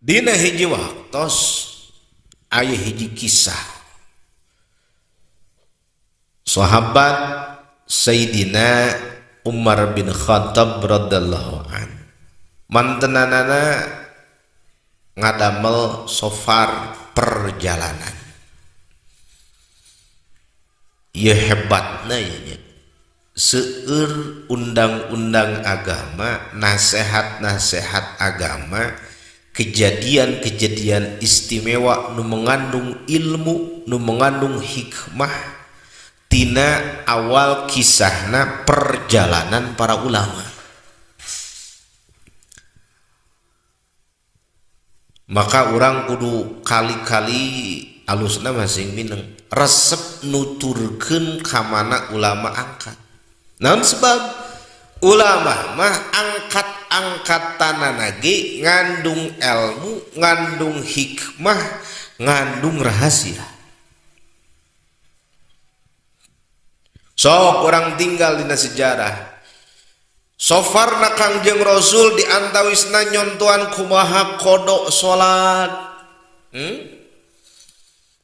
Dina hiji waktos aya hiji kisah sahabat Sayyidina Umar bin Khattab radhiyallahu an mantenanana ngadamel sofar perjalanan. Ieu hebatna ieu seueur undang-undang agama, nasehat-nasehat agama, kejadian-kejadian istimewa nu mengandung ilmu, nu mengandung hikmah tina awal kisahna perjalanan para ulama. Maka urang kudu kali-kali alusna masing mineng resep nuturkeun ka mana ulama angkat. Naon sebab ulama mah angkat-angkatanana ge ngandung ilmu, ngandung hikmah, ngandung rahasia. Sok urang tinggal dina sejarah. Sofarna Kangjeng Rasul diantawisna nyontohan kumaha kodok salat.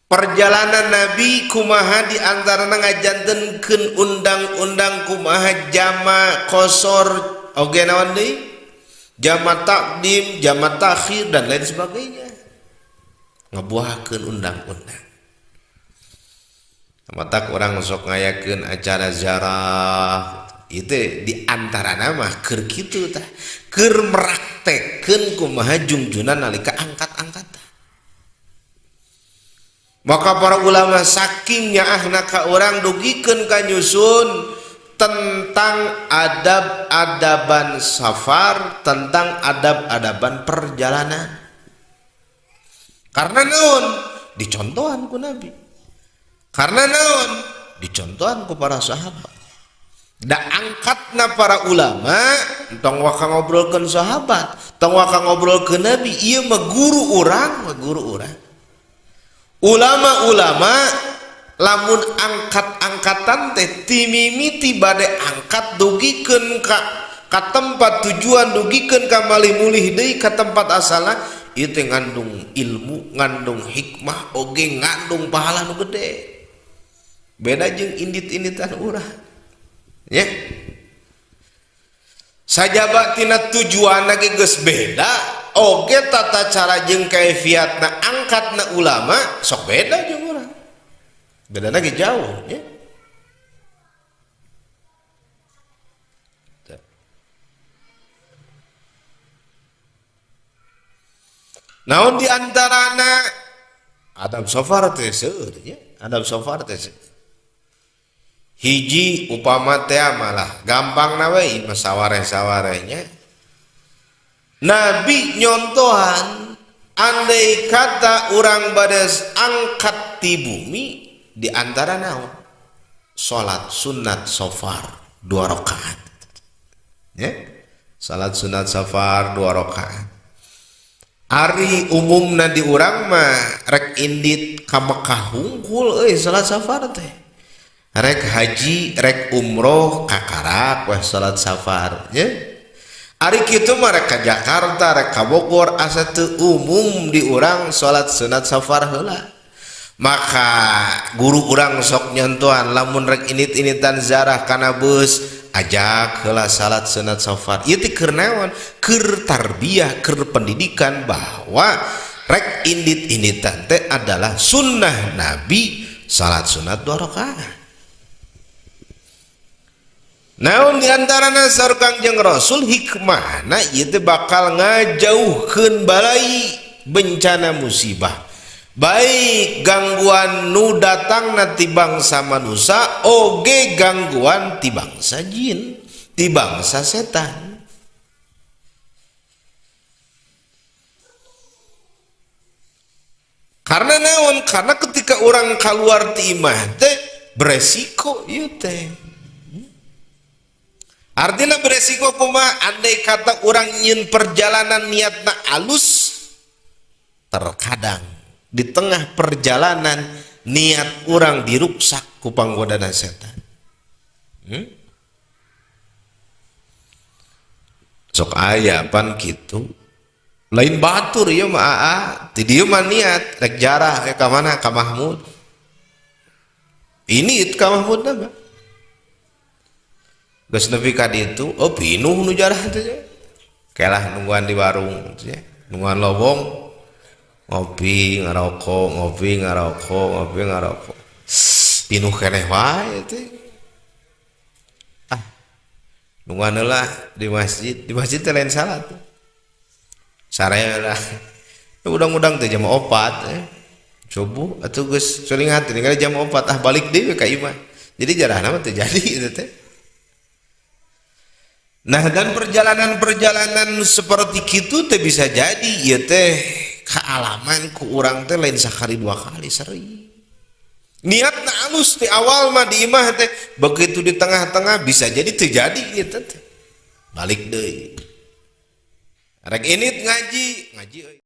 Perjalanan Nabi kumaha diantarana ngajantenkeun undang-undang kumaha jama qosor oge naon deui? Jama takdim, jama takhir dan lain sebagainya. Ngabuahkeun undang-undang. Matak urang sok ngayakeun acara ziarah itu di antara nama keur kitu tah, keur meraktekeun kumaha jungjunan nalika angkat-angkatan. Maka para ulama saking nyaahna ka urang dugikeun ka nyusun tentang adab-adaban safar, tentang adab-adaban perjalanan. Karena naon? Dicontohan ku Nabi. Karena naon? Dicontohan ku para sahabat. Da angkatna para ulama tong waka ngobrolkeun sahabat, tong waka ngobrolkeun Nabi, ieu mah guru urang, mah guru urang. Ulama-ulama lamun angkat-angkatan teh timimiti bade angkat dugikeun ka tempat tujuan, dugikeun ka malih-mulih deui ka tempat asalna, ieu teh ngandung ilmu, ngandung hikmah, oge ngandung pahala nu gede. Beda jeung indit-inditan urang. Ya. Sajaba tina tujuanna ge geus beda, oge tata cara jeung kaifiatna angkatna ulama sok beda jeung urang. Bedana ge jauh ya. Naon di antarana adab safar teh seueur nya, adab safar teh seueur. Hiji upama teh malah gampang na we mah sawareh-sawarehnya. Nabi nyontohan andai kata urang bades angkat ti bumi di antara naon? Salat sunat safar 2 rakaat. Ya. Salat sunat safar 2 rakaat. Ari umumna di urang mah rek indit ka Mekah hungkul euy salat safar teh. Rek haji, rek umroh kakarak weh salat safar nya. Ari kitu mah rek ka Jakarta, rek ka Bogor asa teu umum di urang salat sunat safar heula. Maka guru urang sok nyontohan lamun rek init-initan zarah kana beus ajak heula salat sunat safar. Ieu teh keur naon? Keur tarbiyah, keur pendidikan bahwa rek indit-initan teh adalah sunnah Nabi salat sunat 2 rakaat. Naon di antarana saur Kangjeng Rasul hikmahna ieu teh bakal ngajauhkeun balai bencana musibah. Baik gangguan nu datangna ti bangsa manusia oge gangguan ti bangsa jin, ti bangsa setan. Karena naon? Karena ketika orang keluar ti imah teh beresiko ieu teh. Artinya beresiko kumaha? Andai kata orang nyin perjalanan niatna alus, terkadang di tengah perjalanan niat orang diruksak ku panggodana setan. Sok aya pan kitu. Lain batur ieu mah, aa. Ti dieu mah niat rek jarah ka mana? Ka Mahmud. Ini ka Mahmud mah. Geus nepi ka ditu, oh, pinuh nu jarah teh. Kelah nungguan di warung teh, nungguan lowong, ngopi ngarokok, ngopi ngarokok, ngopi ngarokok. Pinuh keneh wae teh. Ah, nungguan heula di masjid, di masjid teh lain salat. Sare lah. Udang-udang teh jam 4 eh. Subuh atuh geus suling hati ningali jam 4, ah, balik deui ka imah. Jadi jarahna mah teu jadi itu teh. Nah, dan perjalanan-perjalanan seperti itu teh bisa jadi ieu teh kaalaman ku urang teh lain sakali dua kali, sering. Niatna alus di awal mah di imah teh, begitu di tengah-tengah bisa jadi terjadi gitu teh. Balik deui. Rek ini ngaji, ngaji euy.